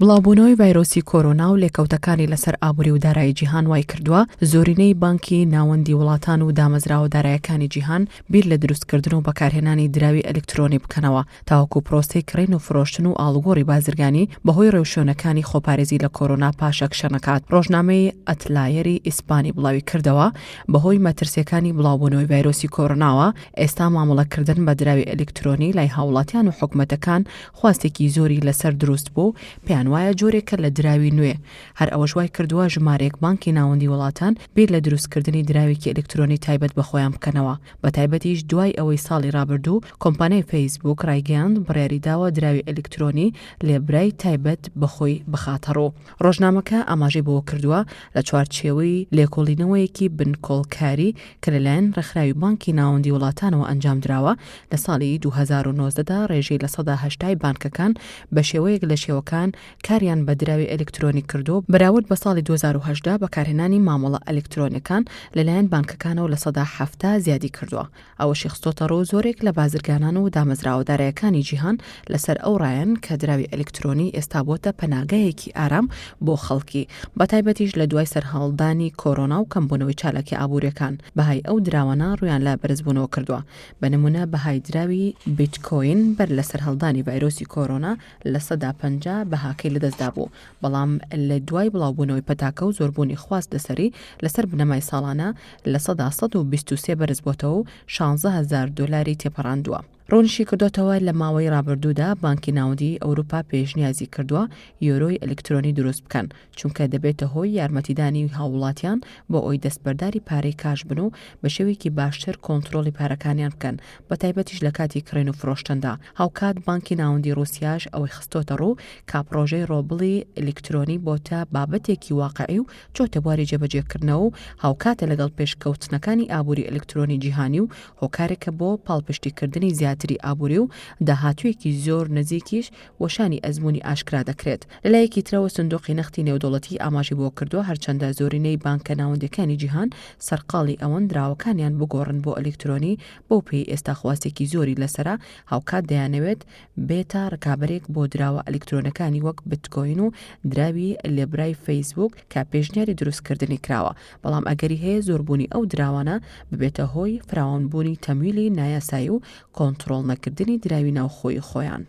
بڵاوبوونەوەی ڤایرۆسی کۆرۆنا و لێکەوتەکانی لەسەر ئابووری و دارایی جیهان وایکردووە زۆرینەی بانکی ناوەندی وڵاتان و دامەزراوە دارایەکانی جیهان بیر لە دروستکردن و بەکارهێنانی دراوی ئەلکترۆنی بکەنەوە تاوەکو پرۆسەی کڕین و فرۆشتن و ئاڵوگۆڕی بازرگانی بەهۆی ڕێوشوێنەکانی خۆپارێزی لە کۆرۆنا پاشەکشە نەکات. ڕۆژنامەی ئەتلایەری ئیسپانی بڵاویکردەوە، بەهۆی مەترسیەکانی بڵاوبوونەوەی ڤایرۆسی کۆرۆناوە ئێستا مامەڵەکردن بە دراوی ئەلکترۆنی لای هاوڵاتیان و حکومەتەکان خواستێکی زۆری لەسەر دروست بوو و پێیان وایە جۆرێکە لە دراوی نوێ، هەر ئەوەش وای کردووە ژمارەیەک بانکی ناوەندی وڵاتان بیر لە دروستکردنی دراوێکی ئەلکترۆنی تایبەت بە خۆیان بکەنەوە، بەتایبەتیش دوای ئەوەی ساڵی رابردوو کۆمپانیای فەیسبووک رایگەیاند بڕیاری داوە دراوی ئەلکترۆنی لێبرای تایبەت بەخۆی بخاتەڕوو. رۆژنامەکە ئاماژەی بەوەکردووە، لە چوارچێوەی لێکۆڵینەوەیەکی بنکۆڵکاری کە لەلایەن ڕێکخراوی بانکی ناوەندی وڵاتانەوە ئەنجامدراوە، لە ساڵی 2019 دا ڕێژەی 80% ی بانکەکان بە شێوەیەک لە شێوەکان کاریان بە دراوی ئەلکترۆنی کردووە، بەراورد بە ساڵی 2018 بەکارهێنانی مامەڵە ئەلکترۆنیەکان لەلایەن بانکەکانەوە 70% زیادی کردووە. ئەوەشی خستۆتەڕوو، زۆرێک لە بازرگانان و دامەزراوە دارایەکانی جیهان لەسەر ئەو ڕایەن کە دراوی ئەلیکترۆنی ئێستا بۆتە پەناگایەکی ئارام بۆ خەڵکی، بەتایبەتیش لە دوای سەرهەڵدانی کۆرۆنا و کەمبوونەوەی چالاکیە ئابووریەکان، بەهای ئەو دراوانە ڕوویان لە بەرزبوونەوە کردووە. بە نموونە بەهای دراوی بیتکۆین بەر لە سەرهەڵدانی ڤایرۆسی کۆرۆنا 50% بەهاکەی لەدەستدابوو، بەڵام لە دوای بڵاوبوونەوەی پەتاکە و زۆربوونی خواست لەسەری، لەسەر بنەمای ساڵانە 123% بەرزبووەتەوە و 16 هەزار دۆلاری تێپەڕاندووە. ڕوونیشیکردۆتەوە، لە ماوەی ڕابردوودا بانکی ناوەندیی ئەوروپا پێشنیازی کردووە یۆرۆی ئەلیکترۆنی دروست بکەن، چونکە دەبێتە هۆی یارمەتیدانی هاووڵاتیان بۆ ئەوەی دەستبەرداری پارەی کاش بن و بە شێوەیەکی باشتر کۆنترۆڵی پارەکانیان بکەن، بەتایبەتیش لە کاتی کڕین و فرۆشتندا. هاوکات بانکی ناوەندی ڕووسیاش ئەوەی خستۆتەڕوو کە پڕۆژەی ڕۆبڵی ئەلیکترۆنی بۆتە بابەتێکی واقعی و چۆتە بواری جێبەجێکردنەوە و هاوکاتە لەگەڵ پێشکەوتنەکانی ئابووری ئەلیکترۆنی جیهانی و هۆکارێکە بۆ پاڵپشتیکردنی زیاتری ئابووری و داهاتوویەکی زۆر نزیکیش وەشانی ئەزموونی ئاشکرا دەکرێت. لەلایەکی ترەوە سندوقی نەختی نێودەوڵەتی ئاماژەی بەوە کردووە هەرچەندە زۆرینەی بانکە ناوەندیەکانی جیهان سەرقاڵی ئەوەن دراوەکانیان بگۆڕن بۆ ئەلیکترۆنی بەو پێی ئێستا خواستێکی زۆری لەسەرە هاوکات دەیانەوێت بێتە ڕکابەرێک بۆ دراوە ئەلیکترۆنەکانی وەک بتکۆین و دراوی لێبرای فەیسبووک کە پێشنیاری دروستکردنی کراوە بەڵام ئەگەری هەیە زۆربوونی ئەو دراوانە ببێتە هۆی فراوانبوونی تەمویلی نایاسایی و کۆنتڕۆڵ نەکردنی دراوی ناوخۆیی خۆیان.